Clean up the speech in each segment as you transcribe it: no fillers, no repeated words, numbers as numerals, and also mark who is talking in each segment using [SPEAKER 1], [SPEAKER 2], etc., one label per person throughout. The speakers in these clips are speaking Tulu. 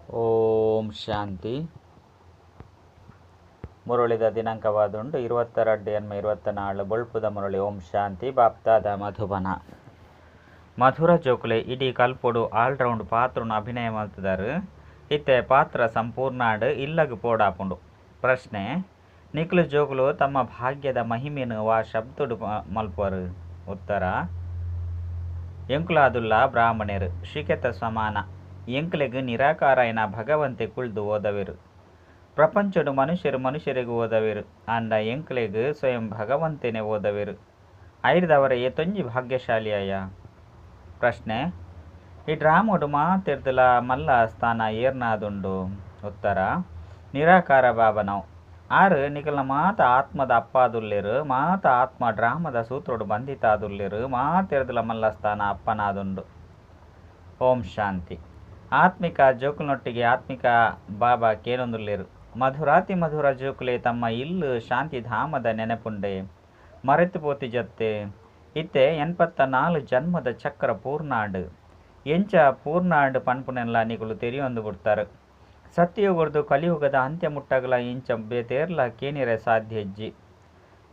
[SPEAKER 1] ಓಂ ಶಾಂತಿ. ಮುರಳಿದ ದಿನಾಂಕವಾದುಂಡು 22 ಎನ್ಮ 24 ಬೊಳ್ಪುದ ಮುರಳಿ. ಓಂ ಶಾಂತಿ. ಬಾಪ್ದಾದ ಮಧುಬನ. ಮಧುರ ಜೋಕುಲೆ ಇಡೀ ಕಲ್ಪೊಡು ಆಲ್ರೌಂಡ್ ಪಾತ್ರನು ಅಭಿನಯ ಮಲ್ತದಾರು. ಇತ್ತೆ ಪಾತ್ರ ಸಂಪೂರ್ಣಾಂಡ್, ಇಲ್ಲಗ್ ಪೋಡಾಪುಂಡು. ಪ್ರಶ್ನೆ: ನಿಕ್ಲು ಜೋಕುಲು ತಮ್ಮ ಭಾಗ್ಯದ ಮಹಿಮೆನ್ ವಾ ಶಬ್ದಡ್ ಮಲ್ಪುವರು? ಉತ್ತರ: ಎಂಕುಲಾದುಲ್ಲ ಬ್ರಾಹ್ಮಣೆರ್, ಶಿಕೆತ ಸಮಾನ. ಎಂಕ್ಲೆಗ್ ನಿರಾಕಾರಾಯಿನ ಭಗವಂತೆ ಕುಲ್ದು ಓದವೆರ್. ಪ್ರಪಂಚೊಡು ಮನುಷ್ಯರು ಮನುಷ್ಯರೆಗ್ ಓದವೆರ್. ಆಂಡ ಎಂಕ್ಲೆಗ್ ಸ್ವಯಂ ಭಗವಂತೆನೆ ಓದವೆರ್. ಐರ್ದವರ ಏತೊಂಜಿ ಭಾಗ್ಯಶಾಲಿ ಆಯ. ಪ್ರಶ್ನೆ: ಈ ಡ್ರಾಮೊಡು ಮಾತೆರ್ದಲ ಮಲ್ಲ ಸ್ಥಾನ ಏರ್ನಾದುಂಡು? ಉತ್ತರ: ನಿರಾಕಾರ ಬಾಬನವು. ಆರು ನಿಕಲ್ನ ಮಾತ ಆತ್ಮದ ಅಪ್ಪಾದುಲ್ಲೆರ್. ಮಾತ ಆತ್ಮ ಡ್ರಾಮದ ಸೂತ್ರೊಡು ಬಂಧಿತಾದುಲ್ಲೆರ್. ಮಾತೆರ್ದಲ ಮಲ್ಲ ಸ್ಥಾನ ಅಪ್ಪನಾದುಂಡು. ಓಂ ಶಾಂತಿ. ಆತ್ಮಿಕ ಜೋಕುಲ್ನೊಟ್ಟಿಗೆ ಆತ್ಮಿಕ ಬಾಬಾ ಕೇನೊಂದುಲ್ಲೆರ್. ಮಧುರಾತಿ ಮಧುರ ಜೋಕುಲೆ ತಮ್ಮ ಇಲ್ಲು ಶಾಂತಿಧಾಮದ ನೆನಪುಂಡೆ ಮರೆತು ಪೋತಿ ಜತ್ತೆ. ಇತ್ತೆ 84 ಜನ್ಮದ ಚಕ್ರ ಪೂರ್ಣಾಂಡ್. ಎಂಚ ಪೂರ್ಣಾಂಡ್ ಪನ್ಪುನೆನ್ಲ ನಿಕುಲು ತೆರಿಯೊಂದು ಬಿಡ್ತಾರೆ. ಸತ್ಯಯುಗರ್ದು ಕಲಿಯುಗದ ಅಂತ್ಯ ಮುಟ್ಟಗಲ ಇಂಚ ಬೇತೇರ್ಲ ಕೇನಿರೆ ಸಾಧ್ಯ ಇಜ್ಜಿ.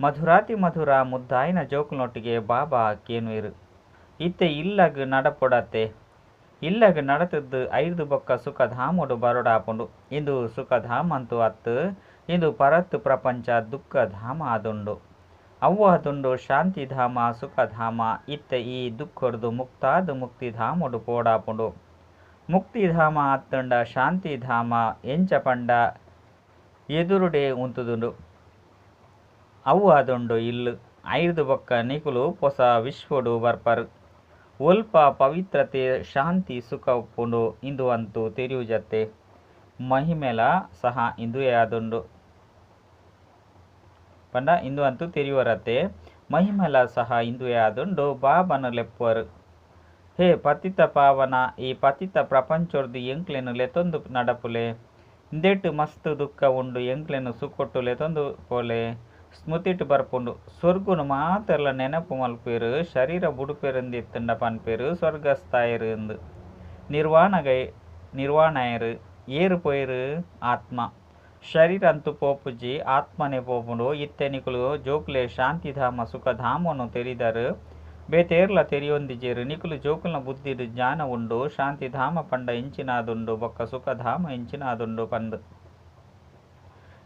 [SPEAKER 1] ಮಧುರಾತಿ ಮಧುರ ಮುದ್ದಾಯಿನ ಜೋಕುಲ್ನೊಟ್ಟಿಗೆ ಬಾಬಾ ಕೇನುವೆರ್. ಇತ್ತೆ ಇಲ್ಲಗ್ ನಡಪೊಡತ್ತೆ. ಇಲ್ಲಗ್ ನಡತದ್ದು ಐರ್ದು ಬೊಕ್ಕ ಸುಖಧಾಮೊಡು ಬರೊಡಾಪುಂಡು. ಇಂದು ಸುಖಧಾಮಂತು ಅತ್ತು, ಇಂದು ಪರತ್ ಪ್ರಪಂಚ ದುಃಖಧಾಮ ಆದುಂಡು. ಅವ್ವಾದುಂಡು ಶಾಂತಿಧಾಮ ಸುಖಧಾಮ. ಇತ್ತೆ ಈ ದುಃಖರ್ದು ಮುಕ್ತಾದ್ ಮುಕ್ತಿಧಾಮೊಡು ಪೋಡಾಪುಂಡು. ಮುಕ್ತಿಧಾಮ ಅತ್ತುಂಡ ಶಾಂತಿಧಾಮ ಎಂಚ ಪಂಡ ಎದುರುಡೆ ಉಂತುದುಂಡು. ಅವು ಆದುಂಡು ಇಲ್ಲು. ಐರ್ದು ಬೊಕ್ಕ ನಿಕುಲು ಪೊಸ ವಿಶ್ವಡು ಬರ್ಪರ್. ಒಲ್ಪ ಪವಿತ್ರತೆ ಶಾಂತಿ ಸುಖ ಉಪ್ಪುಂಡು ಇಂದು ಅಂತೂ ತೆರಿಯುಜತ್ತೆ. ಮಹಿಮೆಲ ಸಹ ಇಂದುವೇ ಆದುಂಡು. ಪಂಡ ಇಂದು ಅಂತೂ ತೆರಿಯುವರತ್ತೆ. ಮಹಿಮೆಲ ಸಹ ಇಂದುವೇ ಆದುಂಡು. ಬಾಬನ ಲೆಪ್ಪುವರು. ಹೇ ಪತಿತ ಪಾವನ, ಈ ಪತಿತ ಪ್ರಪಂಚೊರ್ದು ಎಂಕ್ಲೆನ್ ಲೆತೊಂದು ನಡಪುಲೆ. ಇಂದೆಟ್ ಮಸ್ತ್ ದುಃಖ ಉಂಡು, ಎಂಕ್ಲೆನ್ ಸುಖೊಟ್ಟು ಲೆತೊಂದು ಪೋಲೆ. ಸ್ಮೃತಿಟ್ ಬರ್ಪುಂಡು. ಸ್ವರ್ಗನು ಮಾತೆರ್ಲ ನೆನಪು ಮಲ್ಪುವೆರ್. ಶರೀರ ಬುಡುಪೆರಂದಿತ್ತುಂಡ ಪನ್ಪೆರ್ ಸ್ವರ್ಗಸ್ಥಾಯೆರ್ ಇಂದು. ನಿರ್ವಾಣಗೈ ನಿರ್ವಾಣಾಯೆರ್. ಏರ್ ಪೋಯೆರ್? ಆತ್ಮ. ಶರೀರ ಅಂತೂ ಪೋಪುಜಿ, ಆತ್ಮನೇ ಪೋಪುಂಡು. ಇತ್ತೆ ನಿಕುಲು ಜೋಕುಲೆ ಶಾಂತಿಧಾಮ ಸುಖಧಾಮನು ತೆರಿದರು. ಬೇತೇರ್ಲ ತೆರಿಯೊಂದಿಜೆರ್. ನಿಕುಲು ಜೋಕುಲ್ನ ಬುದ್ಧಿಡ್ ಜ್ಞಾನ ಉಂಡು. ಶಾಂತಿಧಾಮ ಪಂಡ ಎಂಚಿನಾದುಂಡು ಬೊಕ್ಕ ಸುಖಧಾಮ ಎಂಚಿನಾದುಂಡು ಪಂದ್.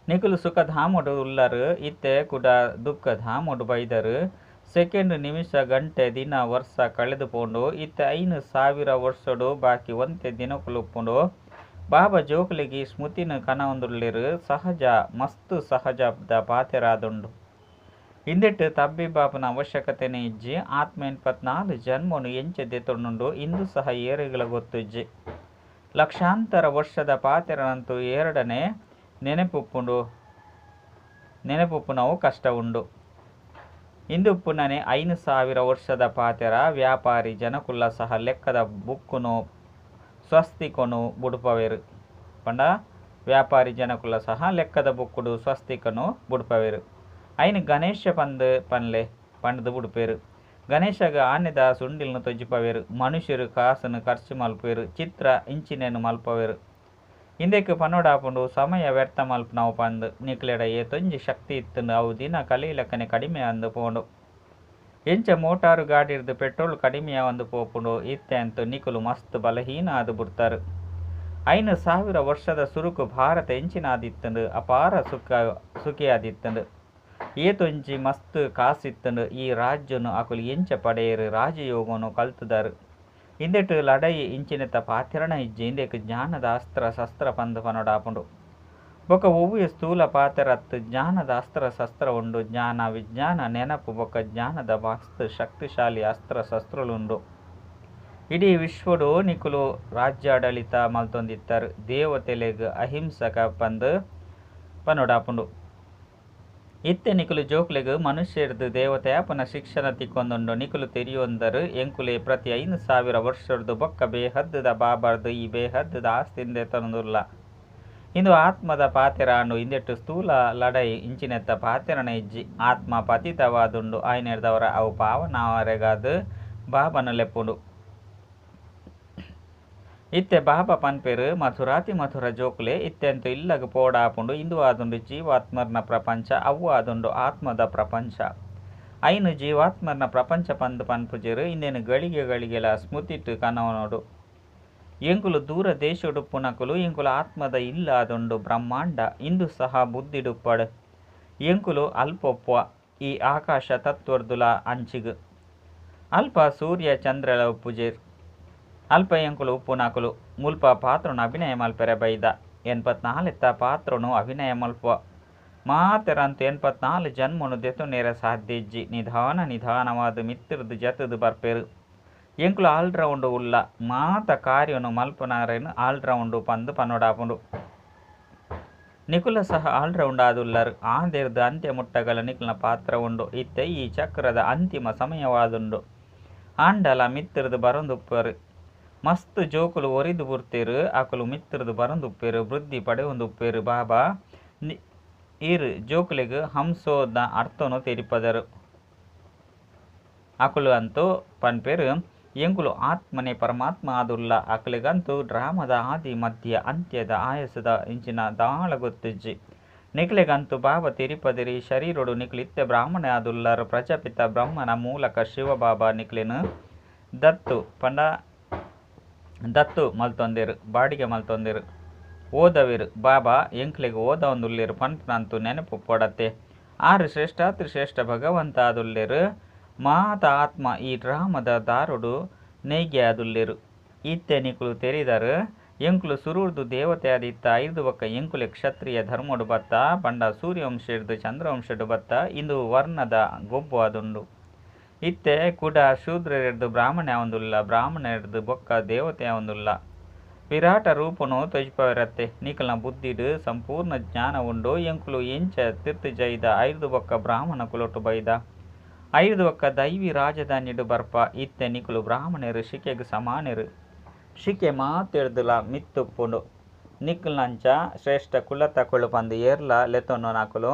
[SPEAKER 1] ನಿಕುಲು ಸುಖಧಾಮೊಡು ಉಲ್ಲರ್. ಇತ್ತೆ ಕುಡ ದುಃಖಧಾಮೊಡು ಬೈದರ್. ಸೆಕೆಂಡ್, ನಿಮಿಷ, ಗಂಟೆ, ದಿನ, ವರ್ಷ ಕಳೆದು ಪೋಂಡು. ಇತ್ತೆ 5000 ವರ್ಷೊಡು ಬಾಕಿ ಒಂತೆ ದಿನಕುಲು ಉಪ್ಪುಂಡು. ಬಾಬಾ ಜೋಕುಲೆಗ್ ಈ ಸ್ಮೃತಿನ್ ಕನವೊಂದುಲ್ಲೆರ್. ಸಹಜ ಮಸ್ತ್ ಸಹಜದ ಪಾತೆರ ಆದುಂಡು. ಇಂದೆಟ್ ತಬ್ಬಿಬ್ಬಾಪುನ ಅವಶ್ಯಕತೆನೇ ಇಜ್ಜಿ. ಆತ್ಮ 84 ಜನ್ಮನು ಎಂಚ ದೆತೊನುಂಡು ಇಂದು ಸಹ ಏರೆಗ್ಲಾ ಗೊತ್ತಿಜ್ಜಿ. ಲಕ್ಷಾಂತರ ವರ್ಷದ ಪಾತೆರನಂತೂ ಏರಡನೆ ನೆನಪುಪ್ಪುಂಡು. ನೆನಪುಪ್ಪುನವು ಕಷ್ಟ ಉಂಡು. ಇಂದು ಉಪ್ಪುನನೆ 5000 ವರ್ಷದ ಪಾತೆರ. ವ್ಯಾಪಾರಿ ಜನಕುಲ್ಲ ಸಹ ಲೆಕ್ಕದ ಬುಕ್ಕುನು ಸ್ವಸ್ತಿಕನು ಬುಡುಪವೆರ್. ಪಂಡ ವ್ಯಾಪಾರಿ ಜನಕುಲ್ಲ ಸಹ ಲೆಕ್ಕದ ಬುಕ್ಕುಡು ಸ್ವಸ್ತಿಕನು ಬುಡುಪವೆರ್. ಐನ್ ಗಣೇಶ ಪಂದ್ ಪನ್ಲೆ ಪಂಡ್ದ್ ಬುಡುಪೆರ್. ಗಣೇಶಗ್ ಆನೆದ ಸುಂಡಿಲ್ನ್ ತೊಜಿಪವೆರ್. ಮನುಷ್ಯರು ಕಾಸುನು ಖರ್ಚು ಮಲ್ಪುವೆರ್. ಚಿತ್ರ ಇಂಚಿನೆನ್ ಮಲ್ಪವೆರ್. ಇಂದೆಕ್ ಪನೊಡಾಪುಂಡು ಸಮಯ ವ್ಯರ್ಥ ಮಲ್ಪುನವು ಪಂದ್. ನಿಕ್ಲೆಡ ಏತೊಂಜಿ ಶಕ್ತಿ ಇತ್ತುಂಡು ಅವು ದಿನ ಕಳೆಯಿಲೆಕ್ಕನೆ ಕಡಿಮೆ ಆವೊಂದು ಪೋಂಡು. ಎಂಚ ಮೋಟಾರು ಗಾಡಿರ್ದ್ ಪೆಟ್ರೋಲ್ ಕಡಿಮೆ ಆವೊಂದು ಪೋಪುಂಡು. ಇತ್ತೆ ಅಂತೂ ನಿಕುಲು ಮಸ್ತ್ ಬಲಹೀನ ಆದ್ ಬುಡ್ತರ್. 5000 ವರ್ಷದ ಸುರುಕು ಭಾರತ ಎಂಚಿನಾದಿತ್ತುಂಡು, ಅಪಾರ ಸುಖ ಸುಖಿಯಾದಿತ್ತುಂಡು. ಏತೊಂಜಿ ಮಸ್ತ್ ಕಾಸಿತ್ತುಂಡು. ಈ ರಾಜ್ಯನು ಅಕುಲು ಎಂಚ ಪಡೆಯೆರ್? ರಾಜಯೋಗನು ಕಲ್ತುದರ್. ಇಂದೆಟ್ ಲಡಾಯಿ ಇಂಚಿನೆತ್ತ ಪಾತೆರನ ಇಜ್ಜಿ. ಇಂದೆಕ್ ಜ್ಞಾನದ ಅಸ್ತ್ರ ಶಸ್ತ್ರ ಪಂದ್ ಪನೊಡಾಪುಂಡು. ಬೊಕ್ಕ ಒವ್ವೆ ಸ್ಥೂಲ ಪಾತೆರತ್ತ್. ಜ್ಞಾನದ ಅಸ್ತ್ರ ಶಸ್ತ್ರ ಉಂಡು. ಜ್ಞಾನ ವಿಜ್ಞಾನ ನೆನಪು ಬೊಕ್ಕ ಜ್ಞಾನದ ಮಸ್ತ್ ಶಕ್ತಿಶಾಲಿ ಅಸ್ತ್ರ ಶಸ್ತ್ರಲು ಉಂಡು. ಇಡೀ ವಿಶ್ವಡು ನಿಕುಲು ರಾಜ್ಯಾಡಳಿತ ಮಲ್ತೊಂದಿತ್ತರ್. ದೇವತೆಲೆಗ್ ಅಹಿಂಸಕ ಪಂದ್ ಪನೊಡಾಪುಂಡು. ಇತ್ತೆ ನಿಕುಲು ಜೋಕುಲೆಗ್ ಮನುಷ್ಯರ್ದ್ ದೇವತೆ ಆಪುನ ಶಿಕ್ಷಣ ತಿಕ್ಕೊಂದುಂಡು. ನಿಕುಲು ತೆರಿಯೊಂದರ್ ಎಂಕುಲೇ ಪ್ರತಿ 5000 ವರ್ಷರ್ದ್ ಬೊಕ್ಕ ಬೇಹದ್ದ ಬಾಬಾರ್ದ್ ಈ ಬೇಹದ್ದ ಆಸ್ತಿನ್ ದೆತೊನೊಂದುಲ್ಲ. ಇಂದು ಆತ್ಮದ ಪಾತೆರ ಆಂಡ್. ಇಂದೆಟ್ ಸ್ಥೂಲ ಲಡಾಯಿ ಇಂಚಿನೆತ್ತ ಪಾತೆರನ ಇಜ್ಜಿ. ಆತ್ಮ ಪತಿತವಾದುಂಡು. ಆಯಿನೆಡ್ದಾವರ ಅವು ಪಾವನ ಆವರೆಗಾದ್ ಬಾಬಾನ ಲೆಪ್ಪುಂಡು. ಇತ್ತೆ ಬಾಬಾ ಪನ್ಪೆರ್ ಮಧುರಾತಿ ಮಧುರ ಜೋಕುಲೆ ಇತ್ತೆಂತು ಇಲ್ಲಗ್ ಪೋಡಾಪುಂಡು. ಇಂದು ಆದುಂಡು ಜೀವಾತ್ಮರ್ನ ಪ್ರಪಂಚ ಅವ್ವು ಆದುಂಡು ಆತ್ಮದ ಪ್ರಪಂಚ. ಐನ್ ಜೀವಾತ್ಮರ್ನ ಪ್ರಪಂಚ ಪಂದ್ ಪನ್ಪುಜೆರ್. ಇಂದೆನ್ ಗಳಿಗೆ ಗಳಿಗೆಲ ಸ್ಮೃತಿಟ್ ಕನವೊನೊಡು. ಎಂಕುಲು ದೂರ ದೇಶೊಡುಪ್ಪುನಕುಲು ಎಂಕುಲು ಆತ್ಮದ ಇಲ್ಲ್ ಆದುಂಡು ಬ್ರಹ್ಮಾಂಡ. ಇಂದು ಸಹ ಬುದ್ಧಿಡುಪ್ಪಡ್. ಎಂಕುಲು ಅಲ್ಪ ಉಪ್ಪುವ. ಈ ಆಕಾಶ ತತ್ವರ್ದುಲ ಅಂಚಿಗ್. ಅಲ್ಪ ಸೂರ್ಯ ಚಂದ್ರೆಲ ಉಪ್ಪುಜೆರ್. ಅಲ್ಪ ಎಂಕುಲು ಉಪ್ಪುನಕುಲು. ಮುಲ್ಪ ಪಾತ್ರೊನು ಅಭಿನಯ ಮಲ್ಪೆರೆ ಬೈದ. 84 ಪಾತ್ರೊನು ಅಭಿನಯ ಮಲ್ಪುವ. ಮಾತೆರಂತು 84 ಜನ್ಮನು ದೆತೊನೆರೆ ಸಾಧ್ಯ ಇಜ್ಜಿ. ನಿಧಾನ ನಿಧಾನವಾದ್ ಮಿತ್ತುರ್ದ್ ಜತ್ತ್ದ್ ಬರ್ಪೆರ್. ಎಂಕುಲು ಆಲ್ ರೌಂಡ್ ಉಲ್ಲ. ಮಾತ ಕಾರ್ಯನು ಮಲ್ಪುನರೆನ್ ಆಲ್ ರೌಂಡ್ ಪಂದ್ ಪನೊಡಾಪುಂಡು. ನಿಕುಲು ಸಹ ಆಲ್ ರೌಂಡ್ ಆದುಲ್ಲರ್. ಆದಿರ್ದ್ ಅಂತ್ಯ ಮುಟ್ಟಗಲ ನಿಕಲ್ನ ಪಾತ್ರ ಉಂಡು. ಇತ್ತೆ ಈ ಚಕ್ರದ ಅಂತಿಮ ಸಮಯವಾದುಂಡು. ಆಂಡಲ ಮಿತ್ತುರ್ದ್ ಬರೊಂದುಪ್ಪುವೆರ್. ಮಸ್ತ್ ಜೋಕುಲು ಒರಿದ್ ಬುಡ್ತೆರ್. ಅಕುಲು ಮಿತ್ತುರ್ದ್ ಬರೊಂದುಪ್ಪುವೆರ್ ವೃದ್ಧಿ ಪಡೆಯೊಂದುಪ್ಪುವೆರ್. ಬಾಬಾ ಈರ್ ಜೋಕುಲೆಗ್ ಹಂಸೋ ದ ಅರ್ಥೊನು ತೆರಿಪದರ್. ಅಕುಲು ಅಂತೂ ಪನ್ಪೆರ್ ಎಂಕುಲು ಆತ್ಮನೇ ಪರಮಾತ್ಮ ಆದುಲ್ಲ. ಅಕ್ಲೆಗಂತೂ ಡ್ರಾಮದ ಆದಿ ಮಧ್ಯ ಅಂತ್ಯದ ಆಯಸ್ಸದ ಇಂಚಿನ ದಾಲ ಗೊತ್ತಿಜ್ಜಿ. ನಿಕ್ಲೆಗಂತೂ ಬಾಬಾ ತೆರಿಪದೆರ್ ಈ ಶರೀರೊಡು ನಿಕುಲು ಇತ್ತೆ ಬ್ರಾಹ್ಮಣೆ ಆದುಲ್ಲರ್. ಪ್ರಜಾಪಿತ ಬ್ರಹ್ಮನ ಮೂಲಕ ಶಿವಬಾಬಾ ನಿಕ್ಲೆನ್ ದತ್ತು ಪಂಡ ದತ್ತು ಮಲ್ತೊಂದೆರ್ ಬಾಡಿಗೆ ಮಲ್ತೊಂದೆರ್. ಓದವೆರ್ ಬಾಬಾ ಎಂಕ್ಲೆಗ್ ಓದವೊಂದುಲ್ಲೆರ್ ಪನ್ಪುನಂತು ನೆನಪು ಉಪ್ಪೊಡತ್ತೆ. ಆರ್ ಶ್ರೇಷ್ಠಾತಿ ಶ್ರೇಷ್ಠ ಭಗವಂತ ಆದುಲ್ಲೆರ್. ಮಾತ ಆತ್ಮ ಈ ಡ್ರಾಮದ ದಾರುಡು ನೇಯ್ಗೆ ಆದುಲ್ಲೆರ್. ಇತ್ತೆ ನಿಕುಲು ತೆರಿದರ್ ಎಂಕುಲು ಸುರುರ್ದು ದೇವತೆ ಆದಿತ್ತ ಐರ್ದ್ ಬೊಕ್ಕ ಎಂಕುಲೆ ಕ್ಷತ್ರಿಯ ಧರ್ಮೊಡು ಬತ್ತ ಪಂಡ ಸೂರ್ಯವಂಶರ್ದ್ ಚಂದ್ರವಂಶಡ್ ಬತ್ತ ಇಂದು ವರ್ಣದ ಗೊಬ್ಬು ಆದುಂಡು. ಇತ್ತೆ ಕುಡ ಶೂದ್ರೆರೆರ್ದ್ ಬ್ರಾಹ್ಮಣೆ ಆವೊಂದುಲ್ಲ. ಬ್ರಾಹ್ಮಣೆರ್ದ್ ಬೊಕ್ಕ ದೇವತೆ ಆವೊಂದುಲ್ಲ. ವಿರಾಟ ರೂಪೊನು ತೋಜಿಪಾವೆರತ್ತೆ. ನಿಕಲ್ನ ಬುದ್ಧಿಡ್ ಸಂಪೂರ್ಣ ಜ್ಞಾನ ಉಂಡು ಎಂಕುಲು ಎಂಚ ತಿರ್ತ್ ಜೈದ ಐರ್ದ್ ಬೊಕ್ಕ ಬ್ರಾಹ್ಮಣ ಕುಲೊಟು ಬೈದ. ಐರ್ದ್ ಬೊಕ್ಕ ದೈವಿ ರಾಜಧಾನಿಡ್ ಬರ್ಪ. ಇತ್ತೆ ನಿಕುಲು ಬ್ರಾಹ್ಮಣೆರ್ ಶಿಖೆಗ್ ಸಮಾನೆರ್. ಶಿಖೆ ಮಾತೆರ್ದಲ ಮಿತ್ತ್ ಉಪ್ಪುಂಡು. ನಿಕಲ್ನಂಚ ಶ್ರೇಷ್ಠ ಕುಲತಕುಲು ಪಂದ್ ಏರ್ಲಾ ಲೆತ್ತೊನುನಕುಲು.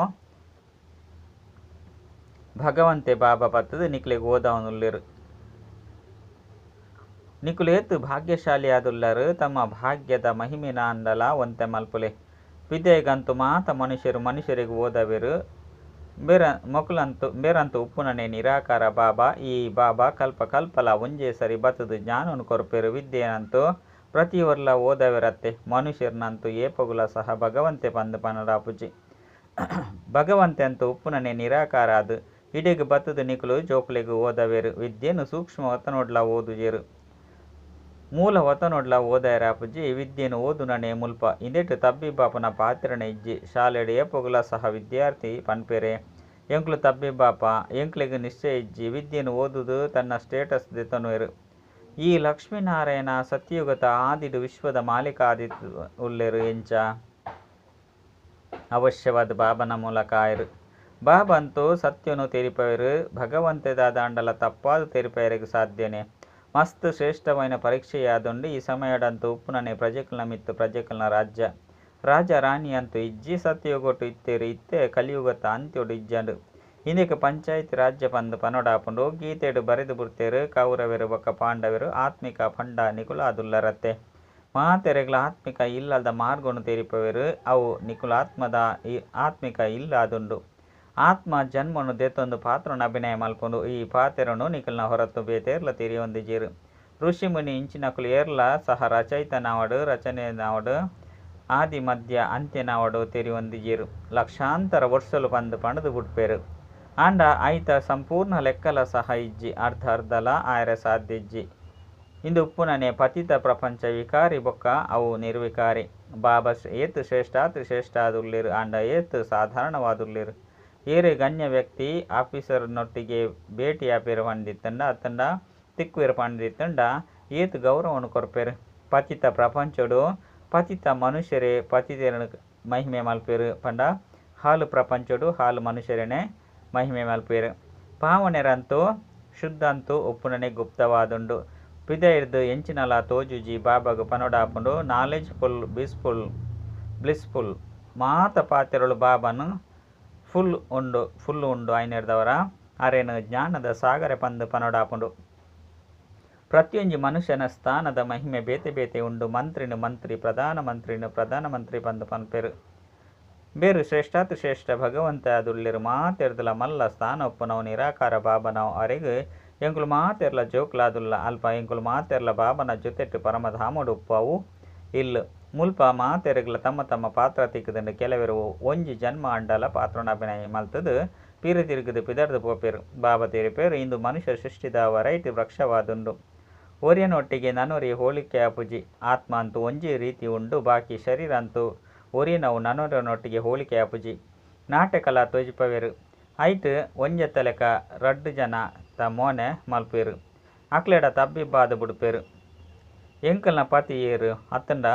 [SPEAKER 1] ಭಗವಂತೆ ಬಾಬಾ ಬತ್ತುದು ನಿಕ್ಲೆಗ್ ಓದವೊಂದುಲ್ಲೆರ್. ನಿಕುಲು ಏತ್ ಭಾಗ್ಯಶಾಲಿ ಆದುಲ್ಲರ್. ತಮ್ಮ ಭಾಗ್ಯದ ಮಹಿಮೆನಾಂಡಲ ಒಂತೆ ಮಲ್ಪುಲೆ. ಪಿದಯಿಗಂತೂ ಮಾತ ಮನುಷ್ಯೆರ್ ಮನುಷ್ಯೆರೆಗ್ ಓದವೆರ್. ಇಂಬೆರಂತೂ ಉಪ್ಪುನನೇ ನಿರಾಕಾರ ಬಾಬಾ. ಈ ಬಾಬಾ ಕಲ್ಪ ಕಲ್ಪಲ ಒಂಜೇ ಸರಿ ಬತ್ತುದು ಜ್ಞಾನನ್ ಕೊರ್ಪೆರ್. ವಿದ್ಯೆನಂತೂ ಪ್ರತಿಯೊರಿಲ ಓದವೆರತ್ತೆ. ಮನುಷ್ಯೆರ್ನಂತೂ ಏಪೊಗುಲ ಸಹ ಭಗವಂತೆ ಪಂದ್ ಪನೊಡಾಪುಜಿ. ಭಗವಂತೆ ಅಂತೂ ಉಪ್ಪುನನೇ ನಿರಾಕಾರ ಆದ್ ಇಡೆಗ್ ಬತ್ತುದು ನಿಕುಲು ಜೋಕುಲೆಗ್ ಓದವೆರ್. ವಿದ್ಯೆನ್ ಸೂಕ್ಷ್ಮ ವತನೊಡ್ಲ ಓದುಜೆರ್. ಮೂಲ ವತನೊಡ್ಲ ಓದಯೆರಾಪುಜಿ. ವಿದ್ಯೆನ್ ಓದುನನೇ ಮುಲ್ಪ. ಇಂದೆಟ್ ತಬ್ಬಿಬ್ಬಾಪುನ ಪಾತೆರನೇ ಇಜ್ಜಿ. ಶಾಲೆಡ್ ಏಪೊಗುಲ ಸಹ ವಿದ್ಯಾರ್ಥಿ ಪನ್ಪೆರೇ ಎಂಕುಲು ತಬ್ಬಿಬ್ಬಾಪ ಎಂಕ್ಲೆಗ್ ನಿಶ್ಚಯ ಇಜ್ಜಿ. ವಿದ್ಯೆನ್ ಓದುದು ತನ್ನ ಸ್ಟೇಟಸ್ ದೆತೊನುವೆರ್. ಈ ಲಕ್ಷ್ಮೀ-ನಾರಾಯಣ ಸತ್ಯಯುಗದ ಆದಿಡ್ ವಿಶ್ವದ ಮಾಲೀಕ ಆದುಲ್ಲೆರ್ ಎಂಚ? ಅವಶ್ಯವಾದ್ ಬಾಬಾನ ಮೂಲಕ ಆಯೆರ್. ಬಾಬಾ ಅಂತೂ ಸತ್ಯನು ತೆರಿಪಾವೆರ್. ಭಗವಂತೆ ದಾದಾಂಡಲ ತಪ್ಪಾದ್ ತೆರಿಪಾಯೆರೆಗ್ ಸಾಧ್ಯನೇ? ಮಸ್ತ್ ಶ್ರೇಷ್ಠವಾಯಿನ ಪರೀಕ್ಷೆಯಾದುಂಡು. ಈ ಸಮಯಡಂತೂ ಉಪ್ಪುನನೇ ಪ್ರಜೆಕುಲ್ನ ಮಿತ್ತ್ ಪ್ರಜೆಕುಲ್ನ ರಾಜ್ಯ. ರಾಜ ರಾಣಿ ಅಂತೂ ಇಜ್ಜಿ. ಸತ್ಯಯುಗೊಟು ಇತ್ತೆರ್ ಇತ್ತೆ ಕಲಿಯುಗದ ಅಂತ್ಯೊಡು ಇಜ್ಜಾಂಡ್. ಇಂದೆಕ್ ಪಂಚಾಯತ್ ರಾಜ್ಯ ಪಂದ್ ಪನೊಡಾಪುಂಡು. ಗೀತೆಡ್ ಬರೆದ್ ಬುಡ್ತೆರ್ ಕೌರವೆರ್ ಬೊಕ್ಕ ಪಾಂಡವೆರ್ ಆತ್ಮಿಕ ಪಂಡ ನಿಕುಲಾದುಲ್ಲರತ್ತೆ. ಮಾತೆರೆಗ್ಲಾ ಆತ್ಮಿಕ ಇಲ್ಲದ ಮಾರ್ಗೊನು ತೆರಿಪಾವೆರ್. ಅವು ನಿಕುಲು ಆತ್ಮದ ಆತ್ಮಿಕ ಇಲ್ಲ್ ಆದುಂಡು. ಆತ್ಮ ಜನ್ಮನು ದೆತೊಂದು ಪಾತ್ರೊನು ಅಭಿನಯ ಮಲ್ಪುಂಡು. ಈ ಪಾತೆರೊನು ನಿಕಲ್ನ ಹೊರತು ಬೇತೇರ್ಲಾ ತೆರಿಯೊಂದಿಜೆರ್. ಋಷಿ ಮುನಿ ಇಂಚಿನಕುಲು ಏರ್ಲಾ ಸಹ ರಚಯಿತನಾವಡ್ ರಚನೆನಾವಡ್ ಆದಿ ಮಧ್ಯ ಅಂತ್ಯನಾವಡ್ ತೆರಿಯೊಂದಿಜೆರ್. ಲಕ್ಷಾಂತರ ವರ್ಷೊಲು ಪಂದ್ ಪಂಡ್ದ್ ಬುಡ್ಪೆರ್. ಆಂಡ ಐತ ಸಂಪೂರ್ಣ ಲೆಕ್ಕಲ ಸಹ ಇಜ್ಜಿ. ಅರ್ಧ ಅರ್ಧಲ ಆಯೆರೆ ಸಾಧ್ಯ ಇಜ್ಜಿ. ಇಂದು ಉಪ್ಪುನನೇ ಪತಿತ ಪ್ರಪಂಚ ವಿಕಾರಿ ಬೊಕ್ಕ ಅವು ನಿರ್ವಿಕಾರಿ. ಬಾಬಾ ಏತ್ ಶ್ರೇಷ್ಠಾತಿ ಶ್ರೇಷ್ಠ ಆದುಲ್ಲೆರ್ ಆಂಡ ಏತ್ ಸಾಧಾರಣವಾದುಲ್ಲೆರ್. ಏರೇ ಗಣ್ಯ ವ್ಯಕ್ತಿ ಆಫೀಸರ್ ನೊಟ್ಟಿಗೆ ಭೇಟಿ ಆಪೆರ್ ಪಂದಿತ್ತುಂಡ ಅತ್ತುಂಡ ತಿಕ್ಕುವೆರ್ ಪಂದಿತ್ತುಂಡ ಏತ್ ಗೌರವನ್ ಕೊರ್ಪೆರ್. ಪತಿತ ಪ್ರಪಂಚೊಡು ಪತಿತ ಮನುಷ್ಯರೇ ಪತಿತೆರೆನ್ ಮಹಿಮೆ ಮಲ್ಪುವೆರ್ ಪಂಡ ಹಾಳು ಪ್ರಪಂಚೊಡು ಹಾಳು ಮನುಷ್ಯರೆನೆ ಮಹಿಮೆ ಮಲ್ಪುವೆರ್. ಪಾವನೆರಂತೂ ಶುದ್ಧಂತೂ ಉಪ್ಪುನನೇ ಗುಪ್ತವಾದುಂಡು. ಪಿದಯಿರ್ದ್ ಎಂಚಿನಲ ತೋಜುಜಿ ಬಾಬಾಗ್ ಪನೊಡಾಪುಂಡು ನಾಲೆಜ್ ಫುಲ್ ಬೀಸ್ಫುಲ್ ಬ್ಲಿಸ್ಫುಲ್ ಮಾತ ಪಾತೆರೊಲು ಬಾಬಾನ ಫುಲ್ ಉಂಡು ಫುಲ್ ಉಂಡು ಐನೆರ್ದವರ ಅರೆನ್ ಜ್ಞಾನದ ಸಾಗರೆ ಪಂದ್ ಪನೊಡಾಪುಂಡು. ಪ್ರತಿಯೊಂಜಿ ಮನುಷ್ಯನ ಸ್ಥಾನದ ಮಹಿಮೆ ಬೇತೆ ಬೇತೆ ಉಂಡು. ಮಂತ್ರಿನ ಮಂತ್ರಿ, ಪ್ರಧಾನ ಮಂತ್ರಿನ ಪ್ರಧಾನ ಮಂತ್ರಿ ಪಂದ್ ಪನ್ಪೆರ್. ಬೇರು ಶ್ರೇಷ್ಠಾತಿ ಶ್ರೇಷ್ಠ ಭಗವಂತ ಆದುಲ್ಲೆರ್. ಮಾತೆರ್ದಲ ಮಲ್ಲ ಸ್ಥಾನ ಉಪ್ಪುನವು ನಿರಾಕಾರ ಬಾಬನವು. ಅರೆಗ್ ಎಂಕುಲು ಮಾತೆರ್ಲ ಜೋಕ್ಲಾದುಲ್ಲ. ಅಲ್ಪ ಎಂಕುಲು ಮಾತೆರ್ಲ ಬಾಬನ ಜೊತೆಟ್ ಪರಮಧಾಮೊಡು ಉಪ್ಪವು ಇಲ್ಲ್. ಮುಲ್ಪ ಮಾತೆರೆಗ್ಲ ತಮ್ಮ ತಮ್ಮ ಪಾತ್ರ ತಿಕ್ಕುದುಂಡು. ಕೆಲವೆರ್ ಒಂಜಿ ಜನ್ಮ ಆಂಡಲ ಪಾತ್ರನ ಅಭಿನಯ ಮಲ್ತುದು ಪಿರ ತಿರುಗುದು ಪಿದರ್ದು ಪೋಪೆರ್. ಬಾಬಾ ತೆರಿಪೆರ್ ಇಂದು ಮನುಷ್ಯ ಸೃಷ್ಟಿದ ವರೈಟಿ ವೃಕ್ಷವಾದುಂಡು. ಒರಿಯನೊಟ್ಟಿಗೆ ನನೊರಿ ಹೋಲಿಕೆ ಆಪುಜಿ. ಆತ್ಮ ಅಂತೂ ಒಂಜೇ ರೀತಿ ಉಂಡು, ಬಾಕಿ ಶರೀರ ಅಂತೂ ಒರಿಯನವು ನನೊರಿಯನೊಟ್ಟಿಗೆ ಹೋಲಿಕೆ ಆಪುಜಿ. ನಾಟಕಲ ತೋಜಿಪವೆರ್. ಐಟ್ ಒಂಜೆತ್ತಲೆಕ ರಡ್ಡ್ ಜನ ತ ಮೋನೆ ಮಲ್ಪುವೆರ್. ಅಕ್ಲೆಡ ತಬ್ಬಿಬ್ಬಾದ್ ಬುಡ್ಪೆರ್. ಎಂಕಲ್ನ ಪತಿ ಏರ್ ಅತ್ತಂಡ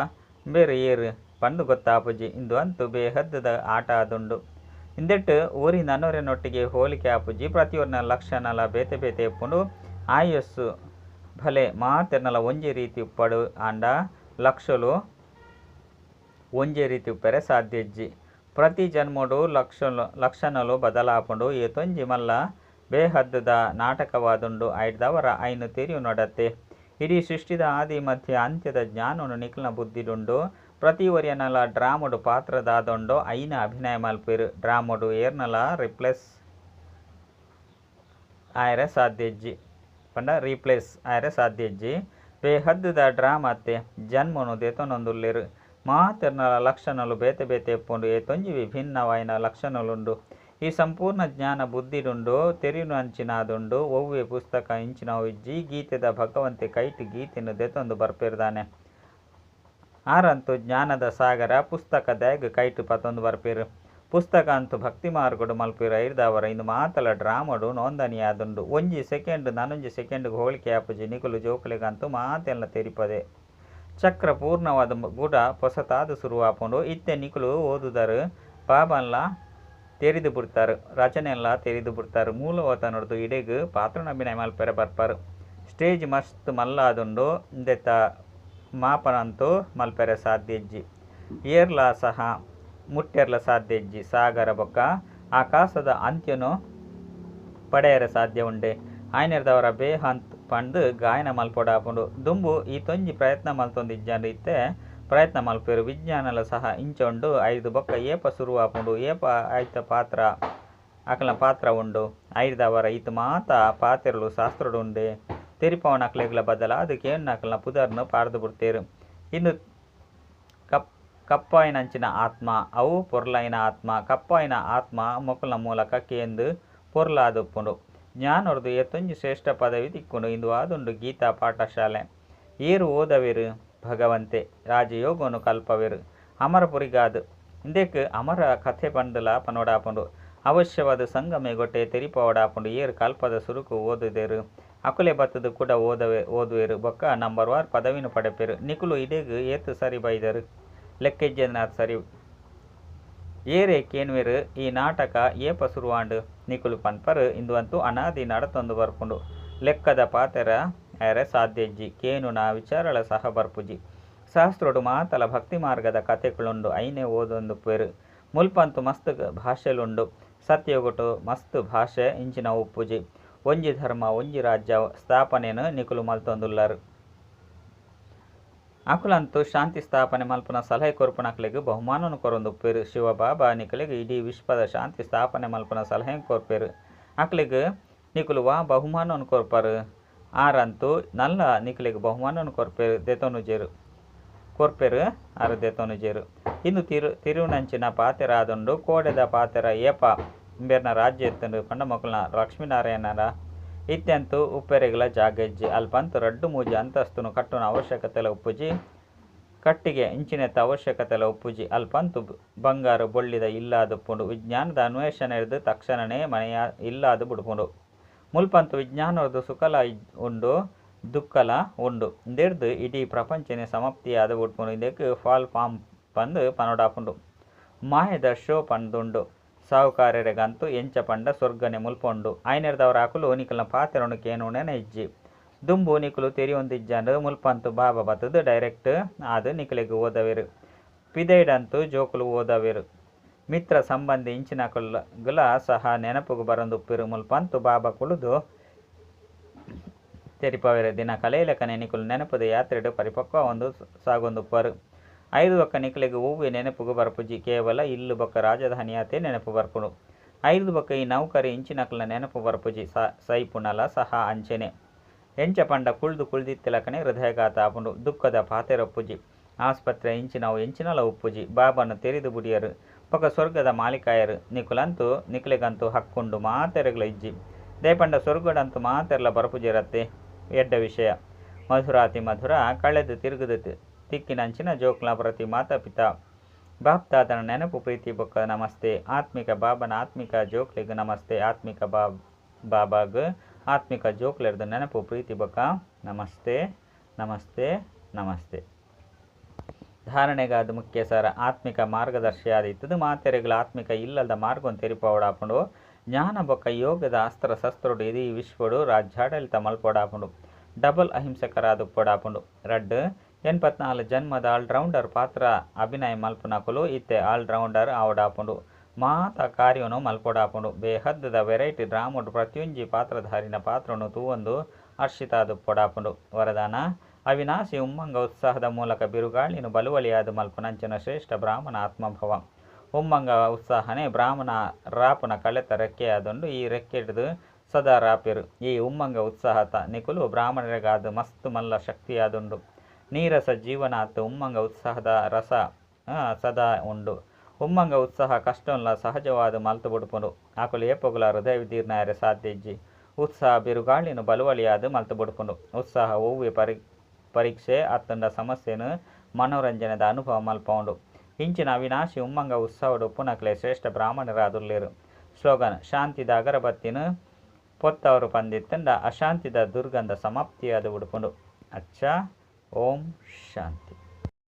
[SPEAKER 1] ಇಂಬೆರ್ ಏರ್ ಪಂದ್ ಗೊತ್ತಾಪುಜಿ. ಇಂದು ಅಂತೂ ಬೇಹದ್ದ ಆಟ ಆದುಂಡು. ಇಂದೆಟ್ ಒರಿ ನನೊರಿಯನೊಟ್ಟಿಗೆ ಹೋಲಿಕೆ ಆಪುಜಿ. ಪ್ರತಿಯೊರಿನ ಲಕ್ಷಣಲ ಬೇತೆ ಬೇತೆ ಉಪ್ಪುಂಡು. ಆಯಸ್ಸು ಭಲೆ ಮಾತೆರ್ನಲ ಒಂಜೇ ರೀತಿ ಉಪ್ಪಡು ಆಂಡ ಲಕ್ಷಲು ಒಂಜೇ ರೀತಿ ಉಪ್ಪೆರೆ ಸಾಧ್ಯ ಇಜ್ಜಿ. ಪ್ರತಿ ಜನ್ಮೊಡು ಲಕ್ಷಣಲು ಬದಲಾಪುಂಡು. ಏತೊಂಜಿ ಮಲ್ಲ ಬೇಹದ್ದುದ ನಾಟಕವಾದುಂಡು. ಐಡ್ದಾವರ ಐನ್ ತೆರಿಯುನಡತ್ತೆ. ಇಡೀ ಸೃಷ್ಟಿದ ಆದಿ ಮಧ್ಯ ಅಂತ್ಯದ ಜ್ಞಾನೊನು ನಿಕಲ್ನ ಬುದ್ಧಿಡುಂಡು. ಪ್ರತಿ ಒರಿಯನಲ ಡ್ರಾಮೊಡು ಪಾತ್ರ ದಾದುಂಡೋ ಐನ ಅಭಿನಯ ಮಲ್ಪುವೆರ್. ಡ್ರಾಮೊಡು ಏರ್ನಲ ರಿಪ್ಲೇಸ್ ಆಯೆರೆ ಸಾಧ್ಯ ಇಜ್ಜಿ. ಪಂಡ ರೀಪ್ಲೇಸ್ ಆಯೆರೆ ಸಾಧ್ಯ ಇಜ್ಜಿ. ಬೇಹದ್ದುದ ಡ್ರಾಮ ಅತ್ತೆ. ಜನ್ಮೊನು ದೆತೊನೊಂದುಲ್ಲೆರ್. ಮಾತೆರ್ನಲ ಲಕ್ಷಣಲು ಬೇತೆ ಬೇತೆ ಉಪ್ಪುಂಡು. ಏತೊಂಜಿ ವಿಭಿನ್ನವಾಯಿನ ಲಕ್ಷಣಲುಂಡು. ಈ ಸಂಪೂರ್ಣ ಜ್ಞಾನ ಬುದ್ಧಿಡುಂಡು, ತೆರಿಯುನಂಚಿನಾದುಂಡು. ಒವ್ವೆ ಪುಸ್ತಕ ಇಂಚಿನವು ಇಜ್ಜಿ. ಗೀತೆದ ಭಗವಂತೆ ಕೈಟ್ ಗೀತೆನ್ ದೆತೊಂದು ಬರ್ಪೆರ್ ದಾನೆ. ಆರಂತೂ ಜ್ಞಾನದ ಸಾಗರ. ಪುಸ್ತಕ ದಾಯೆಗ್ ಕೈಟ್ ಪತೊಂದು ಬರ್ಪೆರ್. ಪುಸ್ತಕ ಅಂತೂ ಭಕ್ತಿ ಮಾರ್ಗಡು ಮಲ್ಪೆರ್. ಐಡ್ದಾವರ ಇಂದು ಮಾತಲ ಡ್ರಾಮೊಡು ನೋಂದಣಿಯಾದುಂಡು. ಒಂಜಿ ಸೆಕೆಂಡ್ ನನೊಂಜಿ ಸೆಕೆಂಡ್ಗ್ ಹೋಲಿಕೆ ಆಪುಜಿ. ನಿಕುಲು ಜೋಕುಲೆಗಂತೂ ಮಾತೆಲ್ಲ ತೆರಿಪದೆ. ಚಕ್ರ ಪೂರ್ಣವಾದ ಗುಡ ಪೊಸತಾದ್ ಸುರುವಾಪುಂಡು. ಇತ್ತೆ ನಿಕುಲು ಓದುದರು. ಬಾಬಾನ್ಲ ತೆರಿದು ಬುಡ್ತಾರ್. ರಚನೆನ್ಲ ತೆರಿದು ಬುಡ್ತಾರ್. ಮೂಲವತನೊರ್ದು ಇಡೆಗ್ ಪಾತ್ರನ ಅಭಿನಯ ಮಲ್ಪೆರೆ ಬರ್ಪರ್. ಸ್ಟೇಜ್ ಮಸ್ತ್ ಮಲ್ಲಾದುಂಡು. ಇಂದೆತ ಮಾಪನಂತೂ ಮಲ್ಪೆರೆ ಸಾಧ್ಯ ಇಜ್ಜಿ. ಏರ್ಲಾ ಸಹ ಮುಟ್ಟೆರ್ಲ ಸಾಧ್ಯ ಇಜ್ಜಿ. ಸಾಗರ ಬೊಕ್ಕ ಆಕಾಶದ ಅಂತ್ಯನು ಪಡೆಯರೆ ಸಾಧ್ಯ ಉಂಡೆ. ಆಯ್ನೆರ್ದವರ ಬೇಹಂತ್ ಪಂದ್ ಗಾಯನ ಮಲ್ಪೊಡಾಪುಂಡು. ದುಂಬು ಈತೊಂಜಿ ಪ್ರಯತ್ನ ಮಲ್ತೊಂದು ಇಜ್ಜಾಂಡ್. ಇತ್ತೆ ಪ್ರಯತ್ನ ಮಲ್ಪೆರ್. ವಿಜ್ಞಾನಲ ಸಹ ಇಂಚ ಉಂಡು. ಐರ್ದ್ ಬೊಕ್ಕ ಏಪ ಸುರುವಾಪುಂಡು ಏಪ ಐತ ಪಾತ್ರ ಅಕಲ್ನ ಪಾತ್ರ ಉಂಡು. ಐರ್ದಾವರ ಈತ್ ಮಾತ ಪಾತೆರಲು ಶಾಸ್ತ್ರಡ್ ಉಂಡೆ. ತೆರಿಪಾವನಕ್ಲೆಗ್ಲ ಬದಲಾದ್ ಕೇನ್ನಕಲ್ನ ಪುದರ್ನ್ ಪಾಡ್ದ್ ಬುಡ್ತೆರ್. ಇಂದು ಕಪ್ಪಾಯಿನಂಚಿನ ಆತ್ಮ ಅವು ಪೊರ್ಲೈನ ಆತ್ಮ. ಕಪ್ಪಾಯಿನ ಆತ್ಮ ಮೊಕಲ್ನ ಮೂಲಕ ಕೇಂದ್ ಪೊರ್ಲಾದುಪ್ಪುಂಡು. ಜ್ಞಾನೊರ್ದು ಏತೊಂಜಿ ಶ್ರೇಷ್ಠ ಪದವಿ ತಿಕ್ಕುಂಡು. ಇಂದು ಆದುಂಡು ಗೀತಾ ಪಾಠಶಾಲೆ. ಏರ್ ಓದವೆರ್ ಭಗವಂತೆ ರಾಜಯೋಗನು ಕಲ್ಪವೆರ್ ಅಮರಪುರಿಗಾದ್. ಇಂದೆಕ್ ಅಮರ ಕಥೆ ಪಂಡ್ಲ ಪನೊಡಾಪುಂಡು. ಅವಶ್ಯವಾದ ಸಂಗಮಯುಗೊಟೇ ತೆರಿಪಾವೊಡಾಪುಂಡು. ಏರ್ ಕಲ್ಪದ ಸುರುಕು ಓದುದೆರ್ ಅಕುಲೇ ಬತ್ತುದು ಕುಡ ಓದುವೆರ್ ಬೊಕ್ಕ ನಂಬರ್ ವಾರ್ ಪದವಿನ್ ಪಡೆಪೆರ್. ನಿಕುಲು ಇಡೆಗ್ ಏತ್ ಸರಿ ಬೈದರ್ ಲೆಕ್ಕ ಇಜ್ಜಂದಿನಾತ್ ಸರಿ. ಏರೇ ಕೇನುವೆರ್ ಈ ನಾಟಕ ಏಪ ಸುರುವಾಂಡ್. ನಿಕುಲು ಪನ್ಪರ್ ಇಂದು ಅಂತೂ ಅನಾದಿ ನಡತೊಂದು ಬರ್ಪುಂಡು. ಲೆಕ್ಕದ ಪಾತೆರ ಆಯೆರೆ ಸಾಧ್ಯ ಇಜ್ಜಿ. ಕೇನುನ ವಿಚಾರಲ ಸಹ ಬರ್ಪುಜಿ. ಶಾಸ್ತ್ರೊಡು ಮಾತಲ ಭಕ್ತಿ ಮಾರ್ಗದ ಕಥೆಕುಲುಂಡು. ಐನೇ ಓದೊಂದುಪ್ಪುವೆರ್. ಮುಲ್ಪಂತೂ ಮಸ್ತ್ ಭಾಷೆಲುಂಡು. ಸತ್ಯಯುಗೊಟು ಮಸ್ತ್ ಭಾಷೆ ಇಂಚಿನವು ಉಪ್ಪುಜಿ. ಒಂಜಿ ಧರ್ಮ ಒಂಜಿ ರಾಜ್ಯ ಸ್ಥಾಪನೆನ್ ನಿಕುಲು ಮಲ್ತೊಂದುಲ್ಲರ್. ಅಕುಲಂತೂ ಶಾಂತಿ ಸ್ಥಾಪನೆ ಮಲ್ಪುನ ಸಲಹೆ ಕೊರ್ಪುನಕ್ಲೆಗ್ ಬಹುಮಾನನ್ ಕೊರೊಂದುಪ್ಪುವೆರ್. ಶಿವಬಾಬಾ ನಿಕಲೆಗ್ ಇಡೀ ವಿಶ್ವದ ಶಾಂತಿ ಸ್ಥಾಪನೆ ಮಲ್ಪುನ ಸಲಹೆ ಕೊರ್ಪೆರ್. ಅಕ್ಲೆಗ್ ನಿಕುಲು ವಾ ಬಹುಮಾನನ್ ಕೊರ್ಪರ್. ಆರಂತೂ ನಲ್ಲ ನಿಕಲೆಗ್ ಬಹುಮಾನನ್ ಕೊರ್ಪೆರ್ ದೆತೊನುಜೆರ್. ಕೊರ್ಪೆರ್ ಆರ್ ದೆತೊನುಜೆರ್. ಇಂದು ತಿರುನಂಚಿನ ಪಾತೆರ ಆದುಂಡು. ಕೋಡೆದ ಪಾತೆರ ಏಪ ಇಂಬೆರ್ನ ರಾಜ್ಯ ಇತ್ತುಂಡು ಪಂಡ ಮೊಕಲ್ನ ಲಕ್ಷ್ಮೀನಾರಾಯಣರ ಇತ್ತೆಂತೂ ಉಪ್ಪೆರೆಗ್ಲ ಜಾಗ ಇಜ್ಜಿ. ಅಲ್ಪಂತೂ ರಡ್ಡ್ ಮೂಜಿ ಅಂತಸ್ತುನು ಕಟ್ಟುನ ಅವಶ್ಯಕತೆಲ ಉಪ್ಪುಜಿ. ಕಟ್ಟಿಗೆ ಇಂಚಿನೆತ್ತ ಅವಶ್ಯಕತೆಲ ಉಪ್ಪುಜಿ. ಅಲ್ಪಂತೂ ಬಂಗಾರು ಬೊಳ್ಳಿದ ಇಲ್ಲಾದುಪ್ಪುಂಡು. ವಿಜ್ಞಾನದ ಅನ್ವೇಷಣೆರ್ದ್ ತಕ್ಷಣನೇ ಮನೆಯ ಇಲ್ಲಾದ್ ಬುಡ್ಪುಂಡು. ಮುಲ್ಪಂತೂ ವಿಜ್ಞಾನೊರ್ದು ಸುಖಲ ಉಂಡು ದುಃಖಲ ಉಂಡು. ಇಂದೆರ್ದ್ ಇಡೀ ಪ್ರಪಂಚನೇ ಸಮಾಪ್ತಿಯಾದ್ ಬುಡ್ಪುಂಡು. ಇಂದೆಕ್ ಫಾಲ್ ಫಾರ್ಮ್ ಪಂದ್ ಪನೊಡಾಪುಂಡು. ಮಾಯದ ಶೋ ಪಂದುಂಡು. ಸಾಹುಕಾರೆರೆಗಂತೂ ಎಂಚ ಪಂಡ ಸ್ವರ್ಗನೆ ಮುಲ್ಪ ಉಂಡು. ಐನೆರ್ದವರ ಅಕುಲು ನಿಕಲ್ನ ಪಾತೆರೊನು ಕೇನುನನೇ ಇಜ್ಜಿ. ದುಂಬು ನಿಕುಲು ತೆರಿಯೊಂದಿಜ್ಜಾಂಡ್. ಮುಲ್ಪಂತೂ ಬಾಬಾ ಬತ್ತುದು ಡೈರೆಕ್ಟ್ ಆದ್ ನಿಕಲೆಗ್ ಓದವೆರ್. ಪಿದೈಡಂತೂ ಜೋಕುಲು ಓದವೆರ್. ಮಿತ್ರ ಸಂಬಂಧಿ ಇಂಚಿನಕುಲುಲ ಸಹ ನೆನಪುಗು ಬರೊಂದುಪ್ಪೆರ್. ಮುಲ್ಪಂತೂ ಬಾಬಾ ಕುಲ್ಲುದು ತೆರಿಪಾವೆರ್. ದಿನ ಕಳೆಯಿಲೆಕನೆ ನಿಕುಲು ನೆನಪುದ ಯಾತ್ರೆಡ್ ಪರಿಪಕ್ವ ಆವೊಂದು ಸಾಗೊಂದುಪ್ಪುವರ್. ಐರ್ದ್ ಬೊಕ್ಕ ನಿಕಲೆಗ್ ಒವ್ವೆ ನೆನಪುಗ್ ಬರ್ಪುಜಿ. ಕೇವಲ ಇಲ್ಲ್ ಬೊಕ್ಕ ರಾಜಧಾನಿ ಆತೇ ನೆನಪು ಬರ್ಪುಂಡು. ಐರ್ದ್ ಬೊಕ್ಕ ಈ ನೌಕರಿ ಇಂಚಿನಕಲ್ನ ನೆನಪು ಬರ್ಪುಜಿ. ಸೈಪುನಲ ಸಹ ಅಂಚೆನೆ. ಎಂಚ ಪಂಡ ಕುಲ್ದು ಕುಲ್ದಿತ್ತಿಲಕನೆ ಹೃದಯಾಘಾತ ಆಪುಂಡು. ದುಃಖದ ಪಾತೆರ ಉಪ್ಪುಜಿ. ಆಸ್ಪತ್ರೆ ಇಂಚಿನವು ಎಂಚಿನಲ ಉಪ್ಪುಜಿ. ಬಾಬಾನ್ ತೆರಿದ್ ಬುಡಿಯರ್. ಬೊಕ್ಕ ಸ್ವರ್ಗದ ಮಾಲೀಕ ಆಯರ್. ನಿಕುಲಂತೂ ನಿಕಲೆಗಂತೂ ಹಕ್ಕ್ ಉಂಡು ಮಾತೆರೆಗ್ಲಾ ಇಜ್ಜಿ. ದಾಯೆ ಪಂಡ ಸ್ವರ್ಗಡಂತೂ ಮಾತೆರ್ಲಾ ಬರ್ಪುಜೆರತ್ತೆ. ಎಡ್ಡೆ ವಿಷಯ. ಮಧುರಾತಿ ಮಧುರ ಕಳೆದು ತಿರುಗುದು ತಿಕ್ಕಿನಂಚಿನ ಜೋಕ್ಲ ಪ್ರತಿ ಮಾತಾ ಪಿತಾ ಬಾಪ್ದಾದನ ನೆನಪು ಪ್ರೀತಿ ಬೊಕ್ಕ ನಮಸ್ತೆ. ಆತ್ಮಿಕ ಬಾಬನ ಆತ್ಮಿಕ ಜೋಕ್ಲೆಗ್ ನಮಸ್ತೆ. ಆತ್ಮಿಕ ಬಾಬಾಗ್ ಆತ್ಮಿಕ ಜೋಕ್ಲೆರ್ದ್ ನೆನಪು ಪ್ರೀತಿ ಬೊಕ್ಕ ನಮಸ್ತೆ ನಮಸ್ತೆ ನಮಸ್ತೆ. ಧಾರಣೆಗಾದ್ ಮುಖ್ಯ ಸರ ಆತ್ಮಿಕ ಮಾರ್ಗದರ್ಶಿಯಾದಿತ್ತದು ಮಾತೆರೆಗ್ಲ ಆತ್ಮಿಕ ಇಲ್ಲದ ಮಾರ್ಗನ್ ತೆರಿಪಾವಡಾಪುಂಡು. ಜ್ಞಾನ ಬೊಕ್ಕ ಯೋಗದ ಅಸ್ತ್ರ ಶಸ್ತ್ರಡು ಇಡೀ ವಿಶ್ವಡು ರಾಜ್ಯಾಡಳಿತ ಮಲ್ಪೊಡಾಪುಂಡು. ಡಬಲ್ ಅಹಿಂಸಕರಾದ ಉಪ್ಪೊಡಾಪುಂಡು. ರಡ್ಡ್ 84 ಜನ್ಮದ ಆಲ್ರೌಂಡರ್ ಪಾತ್ರ ಅಭಿನಯ ಮಲ್ಪುನಕುಲು ಇತ್ತೆ ಆಲ್ರೌಂಡರ್ ಆವಡಾಪುಂಡು. ಮಾತ ಕಾರ್ಯನು ಮಲ್ಪೊಡಾಪುಂಡು. ಬೇಹದ್ದದ ವೆರೈಟಿ ಡ್ರಾಮಡ್ ಪ್ರತಿಯೊಂಜಿ ಪಾತ್ರಧಾರಿನ ಪಾತ್ರನು ತೂವೊಂದು ಹರ್ಷಿತಾದುಪ್ಪೊಡಾಪುಂಡು. ವರದಾನ ಅವಿನಾಶಿ ಉಮ್ಮಂಗ ಉತ್ಸಾಹದ ಮೂಲಕ ಬಿರುಗಾಳಿನ ಬಳುವಳಿಯಾದ್ ಮಲ್ಪುನಂಚಿನ ಶ್ರೇಷ್ಠ ಬ್ರಾಹ್ಮಣ ಆತ್ಮಭವ. ಉಮ್ಮಂಗ ಉತ್ಸಾಹನೆ ಬ್ರಾಹ್ಮಣ ರಾಪುನ ಕಳೆತ ರೆಕ್ಕೆಯಾದುಂಡು. ಈ ರೆಕ್ಕೆಡ್ದು ಸದಾ ರಾಪೆರ್. ಈ ಉಮ್ಮಂಗ ಉತ್ಸಾಹ ನಿಕುಲು ಬ್ರಾಹ್ಮಣರಿಗಾದ್ ಮಸ್ತ್ ಮಲ್ಲ ಶಕ್ತಿಯಾದುಂಡು. ನೀರಸ ಜೀವನ ಅತ್ ಉಮ್ಮಂಗ ಉತ್ಸಾಹದ ರಸ ಸದಾ ಉಂಡು. ಉಮ್ಮಂಗ ಉತ್ಸಾಹ ಕಷ್ಟನ್ಲ ಸಹಜವಾದ ಮಲ್ತು ಬುಡ್ಪುಂಡು. ಅಕುಲು ಏಪೊಗುಲ ಹೃದಯ ವಿದೀರ್ಣ ಆಯೆರೆ ಸಾಧ್ಯ ಇಜ್ಜಿ. ಉತ್ಸಾಹ ಬಿರುಗಾಳಿನ ಬಳುವಳಿಯಾದ್ ಮಲ್ತು ಬುಡ್ಪುಂಡು. ಉತ್ಸಾಹ ಒವ್ವೆ ಪರೀಕ್ಷೆ ಅತ್ತಂಡ ಸಮಸ್ಯೆನ್ ಮನೋರಂಜನೆದ ಅನುಭವ ಮಲ್ಪವುಂಡು. ಇಂಚಿನ ಅವಿನಾಶಿ ಉಮ್ಮಂಗ ಉತ್ಸಾಹಡ್ ಉಪ್ಪುನಕ್ಲೆ ಶ್ರೇಷ್ಠ ಬ್ರಾಹ್ಮಣರಾದುಲ್ಲೆರ್. ಸ್ಲೋಗನ್ ಶಾಂತಿದ ಅಗರಬತ್ತಿನ ಪೊತ್ತವರು ಪಂದಿತ್ತಂಡ ಅಶಾಂತಿದ ದುರ್ಗಂಧ ಸಮಾಪ್ತಿಯಾದ ಉಡುಪುಂಡು. ಅಚ್ಚಾ, ಓಂ ಶಾಂತಿ.